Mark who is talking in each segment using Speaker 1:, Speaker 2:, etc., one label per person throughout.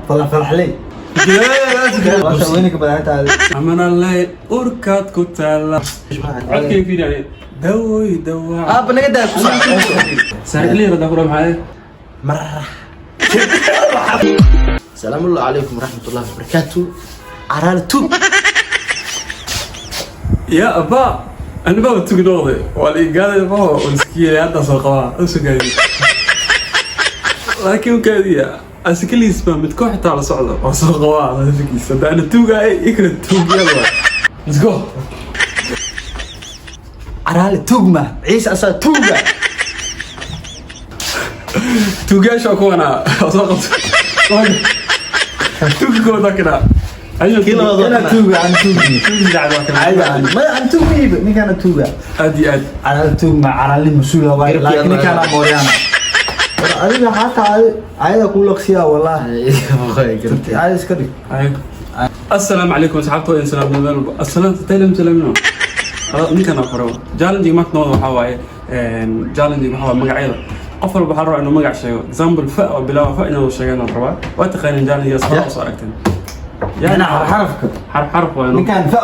Speaker 1: Falax falaxley. Waa weynka badan.
Speaker 2: Amanale urkaad ku taala. Codkay fiiriyay. Dawoy dawaa.
Speaker 3: Aaba, naga daa, ku soco.
Speaker 2: Saaxiib rada ku maxay?
Speaker 3: Marra. Salaamu calaykum waraxmatullahi wabarakaatu. Caraale tug.
Speaker 2: Ya abba, ani baa tugi noqday. Waa la igaaday ma oo iskiilay hadda soo qabaa. Usu gaadi. Laakiin kaadiya asikaliis baa mid koox xitaa la socdo oo soo qabaa laakiinsa hadda ana tuugaay ikra tuugiyada waa. Let's go.
Speaker 1: Caraale tugma Ciise asaa tuuga.
Speaker 2: Tuugayaasha kuwana oo soo qabto. Tuugi kooda kana. Ayo.
Speaker 3: Kii labaad waa
Speaker 1: Kana
Speaker 3: kana.
Speaker 1: Tuuga aan tuugi.
Speaker 2: Tuugi dacda waa kana.
Speaker 1: Caadi aan ma aan tuugi, ninkana tuuga.
Speaker 2: Aad iyo aad.
Speaker 1: Caraale tugma, caraale mas'uul waa,
Speaker 3: Garabkii
Speaker 1: laakiin
Speaker 3: Allah.
Speaker 1: ninkana mooryaana. War adiga xataa ayada ku laqsiyaa wallahi. Caadi iska dhig.
Speaker 2: Asalaamu calaykum asxaabta, waa idin salaamnay meel walba. Asalaam taylam salaamino. Ninkan oo hore challenge maanta nooda waxaa waaye, challenge waxaa waaye magacyada. Qof walba waxaa la rabaa inuu magac sheego. Example, fa oo bilaaba, fa inuu sheegan la rabaa. Waa taqaaniin challenge hore usoo aragteen.
Speaker 1: Yana xarafka.
Speaker 2: Xarf xarf waa inuu.
Speaker 1: Ninkan fa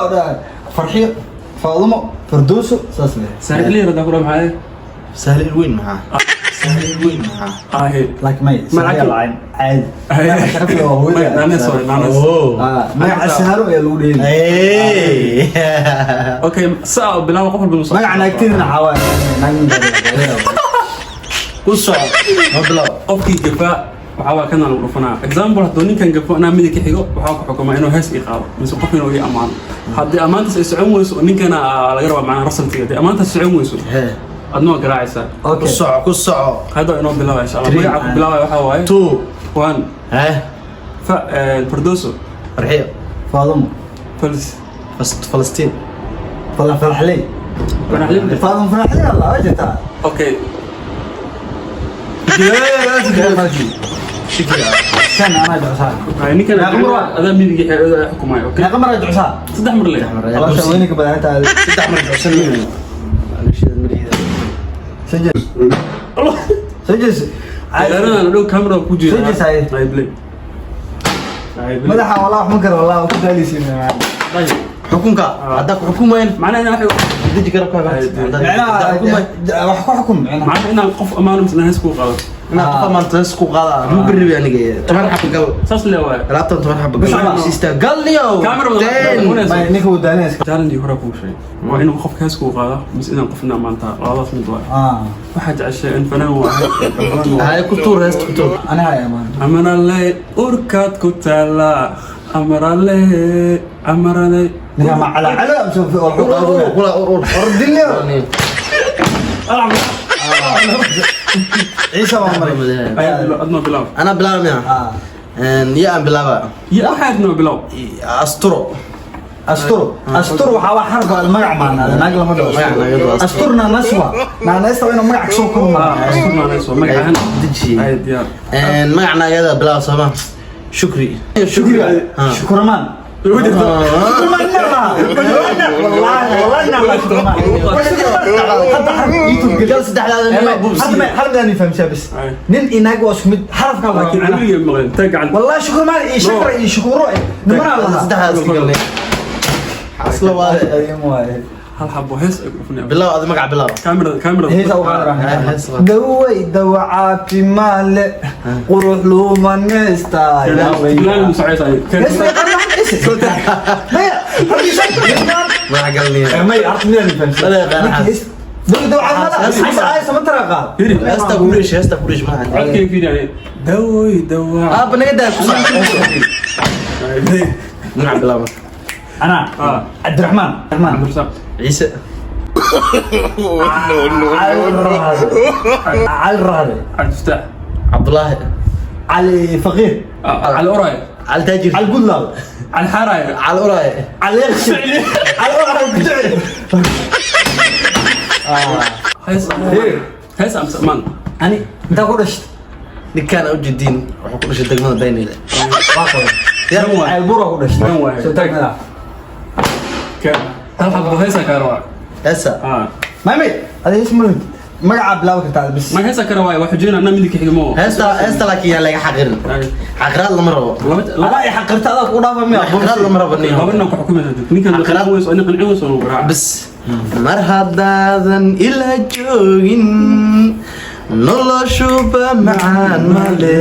Speaker 1: Farxiyo, Faadumo, Fardooso, saas leh.
Speaker 2: Saaxiib liir hadaa ku dhaho maxay?
Speaker 3: Sahal weyn maxaa? Sahal weyn maxaa?
Speaker 2: Ahe.
Speaker 1: Laakiin may
Speaker 2: Malaki-
Speaker 1: lacayn caadi. Magaca sharaf leh waa hooyada.
Speaker 2: Naanes waay, naanes.
Speaker 3: Oh.
Speaker 1: Ah, magaca saharo ayaa lagu dheeli.
Speaker 3: Hey.
Speaker 2: Okay, saa oo bilaaba qof walba inuu soo.
Speaker 1: Magaca naagtidina xawaa naag.
Speaker 3: Ku soco. Noo bilow.
Speaker 2: Qofkii gafaa waxaa waa kana lagu dhufanaa. Example, hadduu ninkan gafo anaa midig ka xigo, waxaa ku xukumaa inuu hees ii qaado mise qof inuu ii ammaano. Haddii ammaantaas ay socon weyso, ninkana laga rabaa macnaha rasaltiga. Haddii ammaantaas socon weyso,
Speaker 3: Hee.
Speaker 2: adna waa garaacaysaa.
Speaker 3: Ku
Speaker 1: Okay.
Speaker 3: soco, ku soco.
Speaker 2: Hadda inoo bilaaba insha Allah.
Speaker 3: Three.
Speaker 2: Magaca ku bilaabaya waxaa waaye
Speaker 3: Two.
Speaker 2: One.
Speaker 3: Hee.
Speaker 2: Fa, Fardoso.
Speaker 3: Farxiyo.
Speaker 1: Faadumo.
Speaker 2: Falis.
Speaker 3: Falastiin.
Speaker 1: Falax falaxley.
Speaker 2: Faraxlin.
Speaker 1: Faadumo falaxley Allah waa jirtaa.
Speaker 2: Okay.
Speaker 1: Kan anaa jecsaa.
Speaker 2: Ay, ninkan
Speaker 1: Meeqa mar waa?
Speaker 2: Adaa midig xukumaya, okay.
Speaker 1: Meeqa mar aa jecsaa?
Speaker 2: Saddex mar le.
Speaker 1: Walaasha weynka badan tahay.
Speaker 3: Saddex mar jecsan.
Speaker 1: Soo jees.
Speaker 2: Ciyaaradan dhow camera ku jira.
Speaker 1: Soo jees, haye.
Speaker 2: Ay, play. Ay, play.
Speaker 1: Madaxa walaa wax ma karo, walaa waa ku daaleysiin.
Speaker 2: طيب.
Speaker 3: Xukunka haddaa ku xukumayn.
Speaker 2: معناها inaan
Speaker 3: Deji garabkaaga.
Speaker 1: Micnaha wax ku xukum micnaha.
Speaker 2: معناها inaan qof amaano mise hees kuu qaado.
Speaker 3: Inaad qof amaanto hees ku qaada ma berri aniga 10 xabo gal.
Speaker 2: Saas le waaye.
Speaker 3: Alaabtan 10 xabo gal.
Speaker 1: Bisha.
Speaker 3: Sister gal niyow.
Speaker 2: Camera wada-
Speaker 3: 10.
Speaker 1: May ninka wuu daalinaysa.
Speaker 2: Challenge hore kuu sheegay waa inuu qofka hees kuu qaado mise inaan qofna amaantaa, labadaas mid waaye.
Speaker 1: Ah.
Speaker 2: Waxaa jeceshay in fanaan waaye, fanaan waaye.
Speaker 3: Hay, ku tuur heesta, ku tuur.
Speaker 1: Aniga hay amaan.
Speaker 2: Amarale urkaad ku taala, amarale, amarale.
Speaker 1: Ninka ma cala cala amse oo
Speaker 3: Ur ur kula ur ur.
Speaker 1: Ordilyo. Ciise waa maray.
Speaker 2: Adnoo bilaab.
Speaker 3: Anaa bilaaba miya?
Speaker 1: Ah.
Speaker 3: Ya, aan bilaaba.
Speaker 2: Ya, waxaad noo bilaab.
Speaker 3: Asturo.
Speaker 1: Astur, astur waxaa waa xaraf magac maana naag lama dhaho.
Speaker 3: Magac naag lama dhaho.
Speaker 1: Asturna naswa naanaysta waa inuu magac kasoo koro.
Speaker 2: Astur naanayso magacahan.
Speaker 3: Deji.
Speaker 2: Ay, diyaar.
Speaker 3: Magac naagada bilaaba sooma? Shukri.
Speaker 1: Shukri.
Speaker 3: Ah.
Speaker 1: Shukuramaan. Shukuramaan ma wallahi wallahi nacla shukuramaan. Hadda xarf YouTube geli.
Speaker 3: Gal saddexdaada nin waa buubsi.
Speaker 1: Hadda hal mid aan fahamsaa bas.
Speaker 2: Ay.
Speaker 1: Nin iyo naag waa isku mid xarafka waa.
Speaker 2: Laakiin weligay maqleen taa gacan.
Speaker 1: Wallahi shukuramaan iyo shakra iyo shukuro nimanaa lahaa.
Speaker 3: Saddexdaada iska galnay isla waade.
Speaker 1: Waaye.
Speaker 2: Hal xabo hees ay ku dhufanayaan.
Speaker 3: Bilaab adi, magac bilaaba.
Speaker 2: Kaamirada, kaamirada.
Speaker 1: Heesa u
Speaker 3: Hees
Speaker 1: qaadana. Daway dawa caafimaad le qurux luumanaysta.
Speaker 2: Bilaal mu socaysa.
Speaker 1: Hees may qarnaan maya.
Speaker 3: Magac galnay.
Speaker 1: May arta midaan fahamsan.
Speaker 3: Wala yaqaan xaas.
Speaker 1: Dawa dawa caafimaad
Speaker 3: Hees-
Speaker 1: ay sama tara qaad.
Speaker 2: Yiri.
Speaker 3: Heesta ku dhish, heesta ku dhish magaca.
Speaker 2: Codkay fiiriyay. Dawoy dawa.
Speaker 3: Aaba, naga daa, ku soco. Magac bilaaba.
Speaker 1: Ana.
Speaker 2: Ah.
Speaker 1: Cabdiraxmaan. Cabdiraxmaan.
Speaker 2: Cabdirasaaq.
Speaker 3: Ciise.
Speaker 1: Cali Raade, Cali Raade.
Speaker 2: Cabdifataax.
Speaker 3: Cabdulaahi.
Speaker 1: Cali Faqiir.
Speaker 2: Cali Oraay.
Speaker 3: Cali Taajir.
Speaker 1: Cali Gudlaaw.
Speaker 2: Cali Xaaraay.
Speaker 3: Cali Uraaye.
Speaker 1: Cali Yakshe, Cali Oraay Gudcel.
Speaker 2: Hees hees amse amaan.
Speaker 1: Ani intaa ku dhashtay?
Speaker 3: Ninkaan u jeediin wuxuu ku dhashay degmada Daynile.
Speaker 1: Waa qabay.
Speaker 3: Ya.
Speaker 1: Ceelbuura ku dhashtay.
Speaker 2: Kan waaye.
Speaker 1: Soo taag madax.
Speaker 2: Hal xabo heesa kaa rabaa.
Speaker 3: Heesa.
Speaker 2: Ah.
Speaker 1: Maamay, adiga isma lihid. Magaca bilaabi kartaa bis.
Speaker 2: Ma heesa kara waaye, waa xujinaa anaa midka xigmo.
Speaker 3: Heesta heesta laakiin yaa laga xaqirin. Xaqiraad lama rabo.
Speaker 1: Adaa i xaqirta, adaa kugu dhaafa miya?
Speaker 3: Xaqiraad lama rabo niyo.
Speaker 2: Laba nin ku xukumaysa ninkan
Speaker 3: Xaqiraad.
Speaker 2: Weyso ani qancin weyso oo garaac.
Speaker 3: Bas mar haddaadan ila joogin, noloshuba macaan male,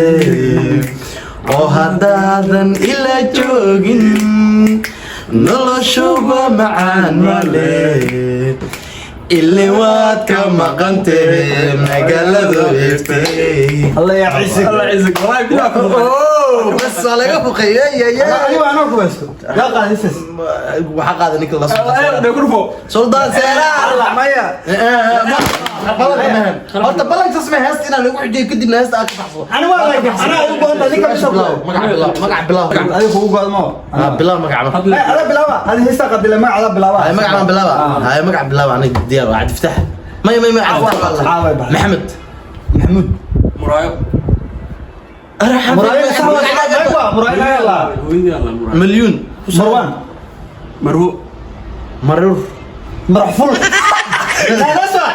Speaker 3: oo haddaadan ila joogin, noloshuba macaan male, ili waad ka maqantee magaaladu iftay.
Speaker 1: Allah ya ciisig.
Speaker 2: Allah ciisig, wallahi bilaa ku.
Speaker 3: Oh, bas waa laga fuqay.
Speaker 1: Ani waa anoo ku haysto. Yaa qaadisas.
Speaker 3: Waxaa qaada ninka la
Speaker 2: Ay, kurfo.
Speaker 3: Suldaan Seeraar.
Speaker 1: Maya.
Speaker 3: Horta ballankaas ma heesta inaan lagu xujiyo, kadibna heesta aad ka baxso.
Speaker 1: Ani waa la anaa ugu badan ninka bisha.
Speaker 3: Magac bilaw, magac bilaw.
Speaker 1: Adiga kugu go'dmo.
Speaker 3: Ah, bilaw magac.
Speaker 1: Ay, ada bilaaba. Hadi heesta qadila magac ada bilaaba.
Speaker 3: Hay, magac baan bilaaba. Hay, magac bilaaba, aniga diyaar waa. Cabdi Fatax. May may may, Cabdi Fatax.
Speaker 1: Caawa baa.
Speaker 3: Maxamed.
Speaker 1: Maxamuud.
Speaker 2: Muraayo.
Speaker 1: Muraayo sax waa. Muraayo la.
Speaker 2: Hooyadii Allah muraayo.
Speaker 3: Milyuun.
Speaker 1: Marwan.
Speaker 2: Marwo.
Speaker 3: Maruur.
Speaker 1: Marxful. لا نسوى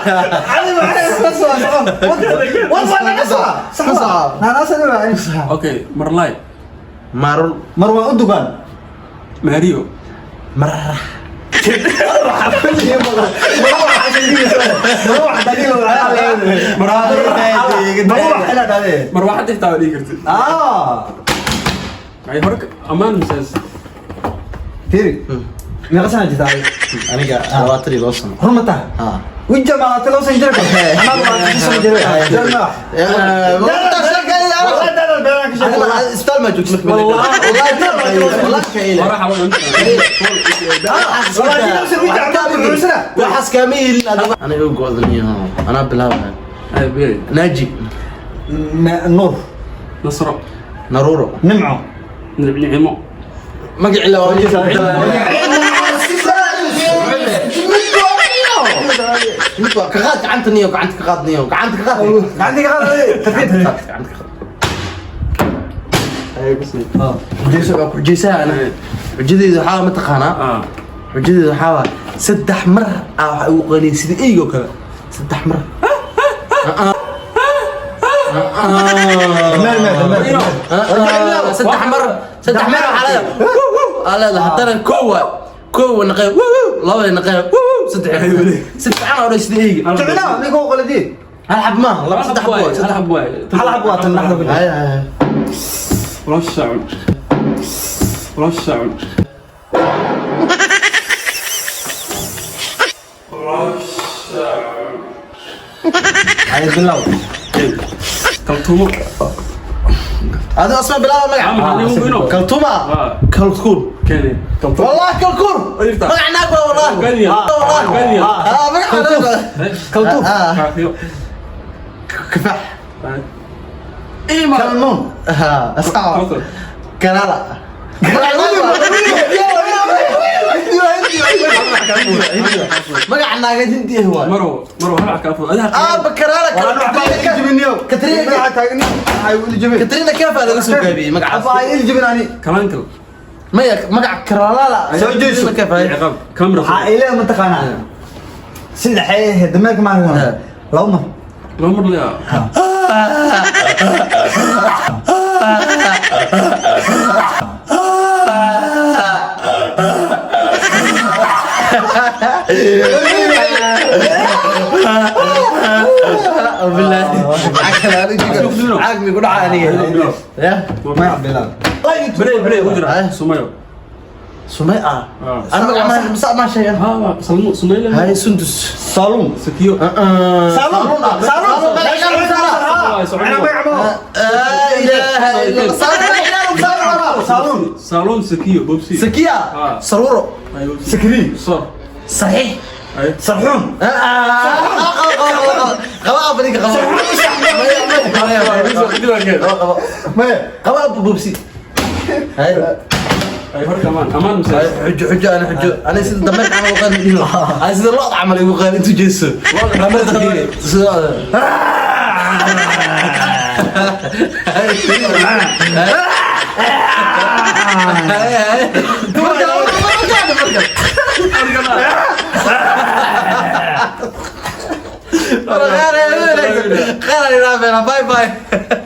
Speaker 1: علي ما نسوى. والله لا نسوى صح. لا نسوى.
Speaker 2: Okay, marlay.
Speaker 3: Marul.
Speaker 1: مروان أردوغان.
Speaker 2: Mario.
Speaker 3: Mararax.
Speaker 1: مروح دليل. مروح لا دليل.
Speaker 2: Marwaxad xitaa waa dhigi kartid.
Speaker 1: اه.
Speaker 2: Ay hore amaan misaas.
Speaker 1: فيري meeqa sana jirtaa?
Speaker 3: Aniga 22 sano.
Speaker 1: Run ma tahay?
Speaker 3: Ha.
Speaker 1: Wija maalaatay loo san jira, anaa 26 sano jira.
Speaker 3: Isbitaal ma joogto marka?
Speaker 2: Waraxa
Speaker 3: Waxaas kaama yeelin aniga u go'daniyo, anaa bilaabaya.
Speaker 2: Ay bey.
Speaker 3: Naaji.
Speaker 1: Nuur.
Speaker 2: Nasro.
Speaker 3: Naruuro.
Speaker 1: Nimco.
Speaker 2: Nicmo.
Speaker 3: Magaci la mid waa ka qaad gacanta niyo, gacanta ka qaad niyo, gacanta ka qaad.
Speaker 1: Gacanta ka qaad, tartiib.
Speaker 3: Gacanta ka qaad. Xujayso, waa ku xujaysaa ana. Xujadeyda waxaa ma taqaanaa? Xujadeyda waxaa waa saddex mar aa waxa ugu qaniyay sida eygo kale, saddex mar.
Speaker 1: Meel meel meel.
Speaker 3: Saddex mar, saddex mar waxaa leedahay, aa leedahay. Haddana kow waa kow naqay, laba naqay, saddex saddex aan odhan sida eyga.
Speaker 1: Jeclaa ninka u qaladii.
Speaker 3: Hal xab maaha, laba, saddex xab waay.
Speaker 2: Hal xab waay.
Speaker 1: Hal xab waa tan dhaxda ku jira.
Speaker 3: Hay hay.
Speaker 2: Nolosha cun, nolosha cun, nolosha cun.
Speaker 1: Ay bilow.
Speaker 2: Kaltuumo.
Speaker 3: Adi asma bilaaba magac. Kaltuma. Kalkuur.
Speaker 2: Kenya.
Speaker 3: والله kalkuur. Magac naag waa والله.
Speaker 2: Kenya.
Speaker 3: والله.
Speaker 2: Kenya.
Speaker 3: Ah, magac naag waa.
Speaker 1: Kaltuum.
Speaker 3: Ah.
Speaker 2: Kaafiyo.
Speaker 3: Kifax.
Speaker 1: Kalmoon.
Speaker 3: Ha, asqaa. Kanala. Magac naageed hindi ah waay.
Speaker 2: Marwo, marwo, hal kaafo adiga.
Speaker 3: Ah, bakarala.
Speaker 1: Katrina.
Speaker 3: Katrina Kafa laga soo gaabiyey magacaas.
Speaker 2: Kalankal.
Speaker 3: Maya, magac Karalala.
Speaker 1: Soo jeeso.
Speaker 3: Kafa.
Speaker 2: Ciqaab camera.
Speaker 1: Waxaa ilaa mataqaanaa sida xeehe dameerka maahan laba mar.
Speaker 2: Laba mar leeya.
Speaker 3: Billahi. Caag mi ku dhaca aniga. Ya.
Speaker 1: Magac bilaab.
Speaker 2: Brey, brey u jira sumayo.
Speaker 3: Sumay ah. Ana magac ma masa ma sheegan.
Speaker 2: Ha, salmo, sumayo.
Speaker 3: Hay, Sundus.
Speaker 1: Saaluun.
Speaker 2: Sakiyo.
Speaker 1: Saaluun. Saaluun.
Speaker 3: لا اله الا الله.
Speaker 1: Saaluun.
Speaker 2: Salon, sakiyo, bobsi.
Speaker 3: سكيا. سرورو.
Speaker 1: Sakri.
Speaker 2: Sor.
Speaker 3: صحيح.
Speaker 2: Ay.
Speaker 1: Sarxuun.
Speaker 3: قبا افريقيا قبا.
Speaker 1: Maya.
Speaker 3: قبا بوبسي. هاي.
Speaker 2: Ay hor kamaan amaan mise.
Speaker 3: حجو حجو، انا حجو، انا سيد دمرك عمل وقال، انا سيد الله عمل يقول انتو جيسو. Khayr aan idhaafeena. Bye bye.